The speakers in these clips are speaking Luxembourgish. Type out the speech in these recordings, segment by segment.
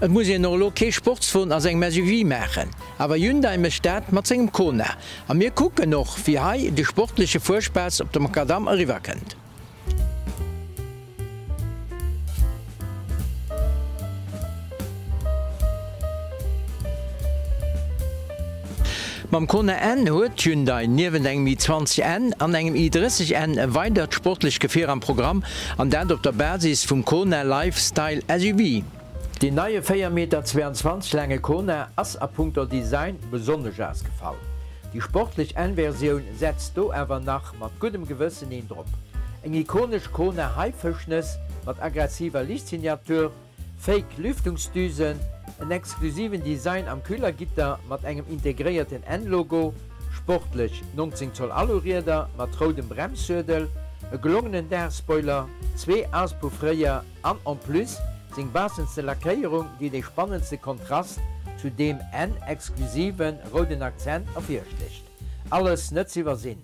Et muss een och elo kee Sportswon a sengem SUV maachen, awer Hyundai mécht dat mat sengem Kona. A mir kucken och, wéi hei de sportleche Fuerspaass op de Makadamm eriwwer kënnt. Mam Kona N huet Hyundai niewent engem i20 N an engem i30 N e weidert sportlecht Gefier am Programm, an dat op der Basis vum Kona Lifestyle SUV. Deen neie 4,22 Meter laange Kona ass a punkto Design besonnesch ausgefall. Déi sportlech N-Versioun setzt do awer nach mat guddem Gewëssen een drop. Eng ikonesch Kona Haifëschnëss mat aggressiver Lichtsignatur, Fake Lüftungsdüsen, en exklusiven Design am Kühlergitter mat engem integréierten N-Logo, sportlech 19 Zoll Alurieder mat roudem Bremssuedel, e gelongenen Daachspoiler, zwee Auspuffréier an en plus seng baassenste Lackéierung, déi dee spannendste Kontrast zu deem N-exklusive rouden Akzent ervirstécht. Alles net z'iwwersinn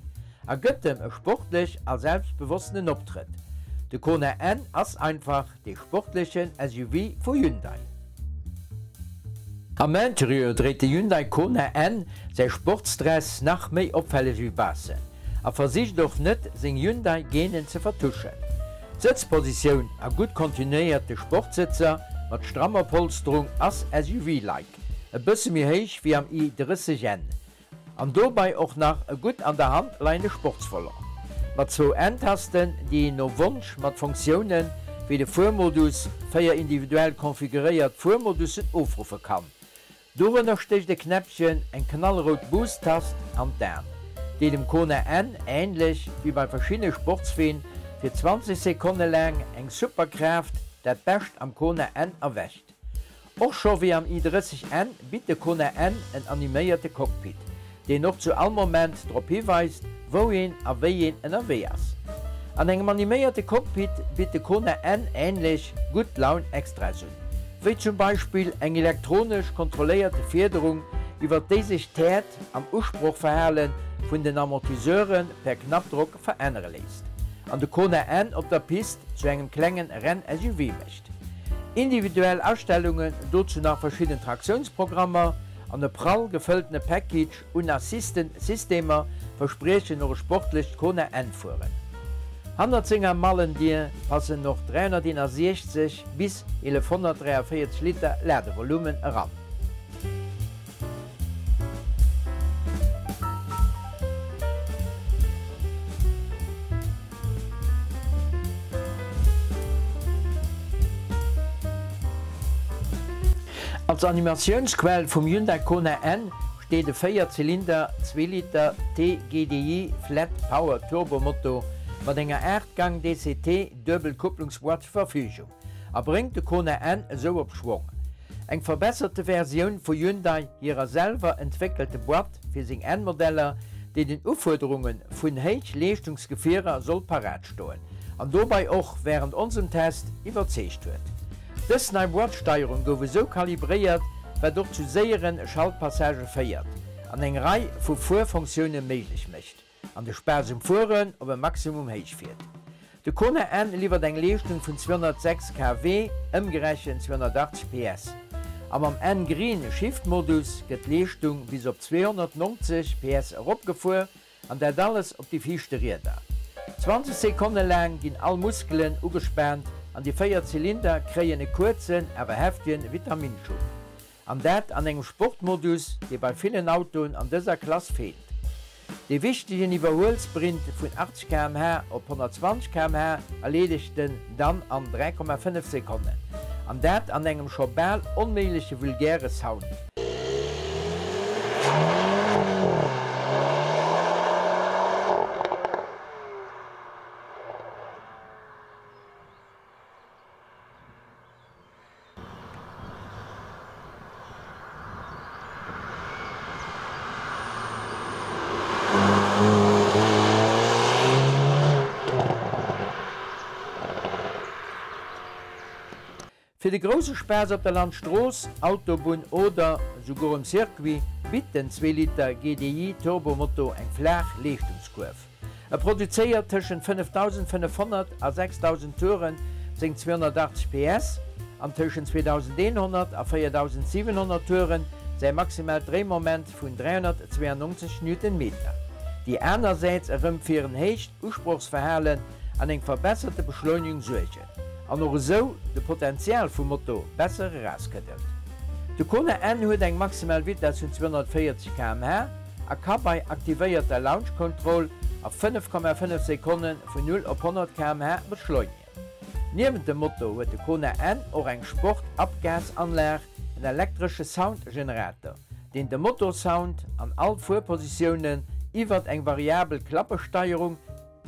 a gëtt em e sportlech a selbstbewossenen Optrëtt. De Kona N ass einfach Dee sportlechen SUV vu Hyundai. Am Interieur dréit de Hyundai Kona N säi Sportsdress nach méi opfälleg wéi baussen a versicht och net seng Hyundai-Genen ze vertuschen. D'Sëtzpositioun a gutt kontinuéierte Sportsëtzer mat strammer Polsterung ass SUV-like, e bësse méi héich wéi am i30 N. An dobei och nach e gutt an der Hand leiende Sportsvolant. Mat zwou N-Tasten, déi een no Wonsch mat Funktiounen wéi de Fuermodus, 4 individuell konfiguréiert Fuermodussen ofruffe kann. Dorënner stécht e Knäppchen, eng knallrout Boost-Tast an d'An, déi dem Kona N, änlech wéi bei verschiddene Sportsween, fir 20 Sekonne laang eng super Kraaft, dat Bescht am Kona N erwächt. Och scho wéi am i30 N bitt de Kona N en animéierte Cockpit, deen och zu all Moment drop hiweist, wou een a wéi een ënnerwee ass. An engem animéierte Cockpit bitt de Kona N änlech gutt Laun Extras un, wéi zum Beispill eng elektronesch kontrolléierte Fiederung, iwwer déi sech d'Häert am Usprochverhale vun den Amortisseure per Knappdrock verännere léisst an de Kona N op der Pist zu engem klengen Renn-SUV mécht. Individuell Astellungen, dozou nach verschidden Traktiounsprogrammer an e prall gefëlltene Package un Assisten-Systemer verspriechen och e sportlecht Kona N-Fueren. Hannert senger Mallendier passen och 361 bis 1143 Liter Ladevolumen eran. Als Animatiounsquell vum Hyundai Kona N steet e 4 Zylinder, zwee Liter T-GDI Flat Power Turbomotor mat enger 8 Gang DCT Duebelkupplungsboîte zur Verfügung a bréngt de Kona N esou op Schwong. Eng verbesserte Versioun vu Hyundai hirer selwer entwéckelte Boîte fir seng N-Modeller, déi den Ufuerderunge vun Héichleeschtungsgefierer soll parat stoen an dobei och wärend onsem Test iwwerzeegt huet. Dës nei Boîte-Steierung gouf esou kalibréiert, wat och zu séiere Schaltpassagë féiert an eng Rei vu Fuerfonktioune méiglech mécht. An de Spaass um Fueren op e Maximum héich fiert. De Kona N liwwert eng Leeschtung vun 206 kW, ëmgerechent 280 PS. A mam N-Green Shift Modus gëtt d'Leeschtung bis op 290 PS eropgefuer, an dat alles op déi viischte Rieder. 20 Sekonne laang ginn all Muskelen ugespaant an déi 4 Zylinder kréien e kuerzen, awer heftegen Vitaminschub. An dat an engem Sportmodus, dee bei villen Autoen an dëser Klass feelt. Dee wichtegen Iwwerhuelsprint vun 80 km/h op 120 km/h erleedegt en dann an 3,5 Sekonnen. An dat an engem scho bal onméigleche vulgäre Sound. Fir de grousse Spaass op der Landstrooss, Autobunn oder souguer um Circuit bitt den Zweeliter GDI Turbomotor eng flaach Leeschtungskuerf. E produzéiert tëschent 5.500 a 6.000 Touren, seng 280 PS. an tëschent 2100 a 4700 Touren säi maximaalt Dréimoment vun 392 Newtonmeter, déi anersäits erëm fir en héicht Usprochsverhalen an eng verbesserte Beschleunigung suergen an och esou de Potenzial vum Moto besser erauskëddelt. De Kona N huet eng maximal Vitess vun 240 km/h a ka bei aktivéierter Launch Control a 5,5 Sekonne vun 0 op 100 km/h beschleunegen. Niewent dem Motor huet de Kona N och eng Sport-Abgasanlag, en elektresche Soundgenerator, deen de Motorsound an all Fuerpositiounen iwwert eng variabel Klappesteierung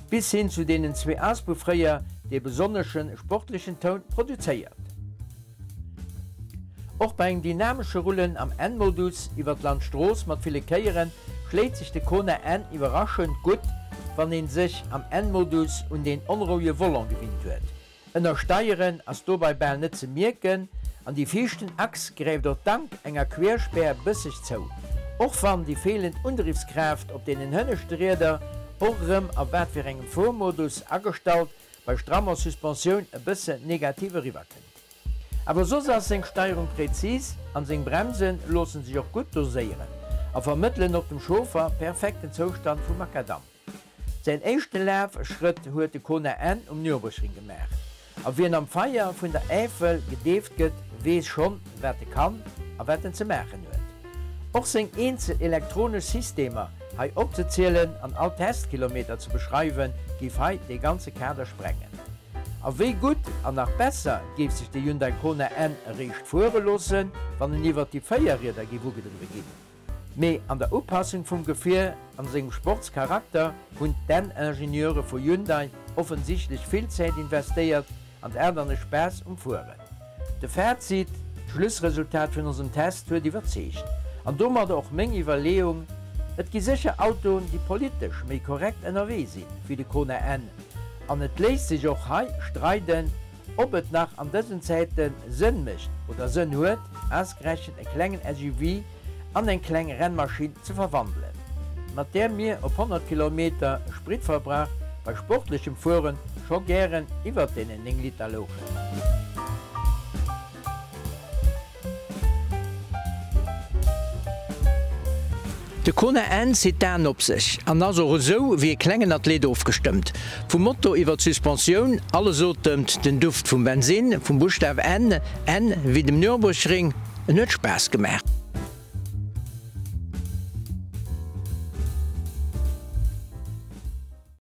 bis hin zu deenen zwee Auspuffréier dee besonnesche sportlechen Toun produzéiert. Och bei engem dynamesche Rullen am N-Modus iwwer d'Landstrooss mat ville Kéiere schléit sech de Kona N iwwerraschend gutt, wann ee sech am N-Modus un deen onrouege Volant gewinnt huet. Ënnersteieren ass dobei bal net ze mierken an déi viischten Achs gräift och dank enger Querspär bësseg zou, och wann déi feelend Undriffskraaft op deenen hënneschte Rieder och erëm a wat fir engem Fuermodus agestallt bei strammer Suspensioun e bësse negativ eriwwer kënnt. Awer soss ass seng Steierung präzis an seng Bremsen loossen sech och gutt doséieren a vermëttelen och dem Chauffer perfekten Zoustand vum Makadamm. Säin éischte Lafschrëtt huet de Kona N um Nürburgring gemaach a wien am Feier vun der Äifel gedeeft gëtt, weess schonn wat e kann a wat en ze maachen huet. Och seng eenzel elektronesch Systemer hei opzezielen an all Testkilometer ze beschreiwen, géif hei dee ganze Kader sprengen. A wéi gutt an nach besser géif sech de Hyundai Kona N eréischt fuere loossen, wann en iwwert déi 4 Rieder géif ugedriwwe ginn. Mee an der Upassung vum Gefier an sengem Sportscharakter hunn d'N-Ingenieure vu Hyundai offensichtlech vill Zäit investéiert an d'Aart an de Spaass um Fueren. De Fazit, D'Schlussresultat vun onsem Test huet iwwerzeegt. An domadder och meng Iwwerleeung, Et gi sécher Autoen, déi politesch méi korrekt ënnerwee sinn wéi de Kona N. An et léisst sech och hei streiden, ob et nach an dësen Zäite Sënn mécht oder Sënn huet, ausgerechent e klengen SUV an eng kleng Rennmaschinn ze verwandelen, mat där mir op 100 Kilometer Spritverbrauch bei sportlechem Fuere scho gären iwwert deenen 9 Liter louchen. De Kona N zitt d'Aen op sech an ass och esou wéi e klengen Athlet ofgestëmmt. Vum Motor iwwer d'Suspensioun, alles otemt den Duft vum Bensinn, vum Buschtaf N, N wéi dem Nürburgring. En huet Spaass gemaach.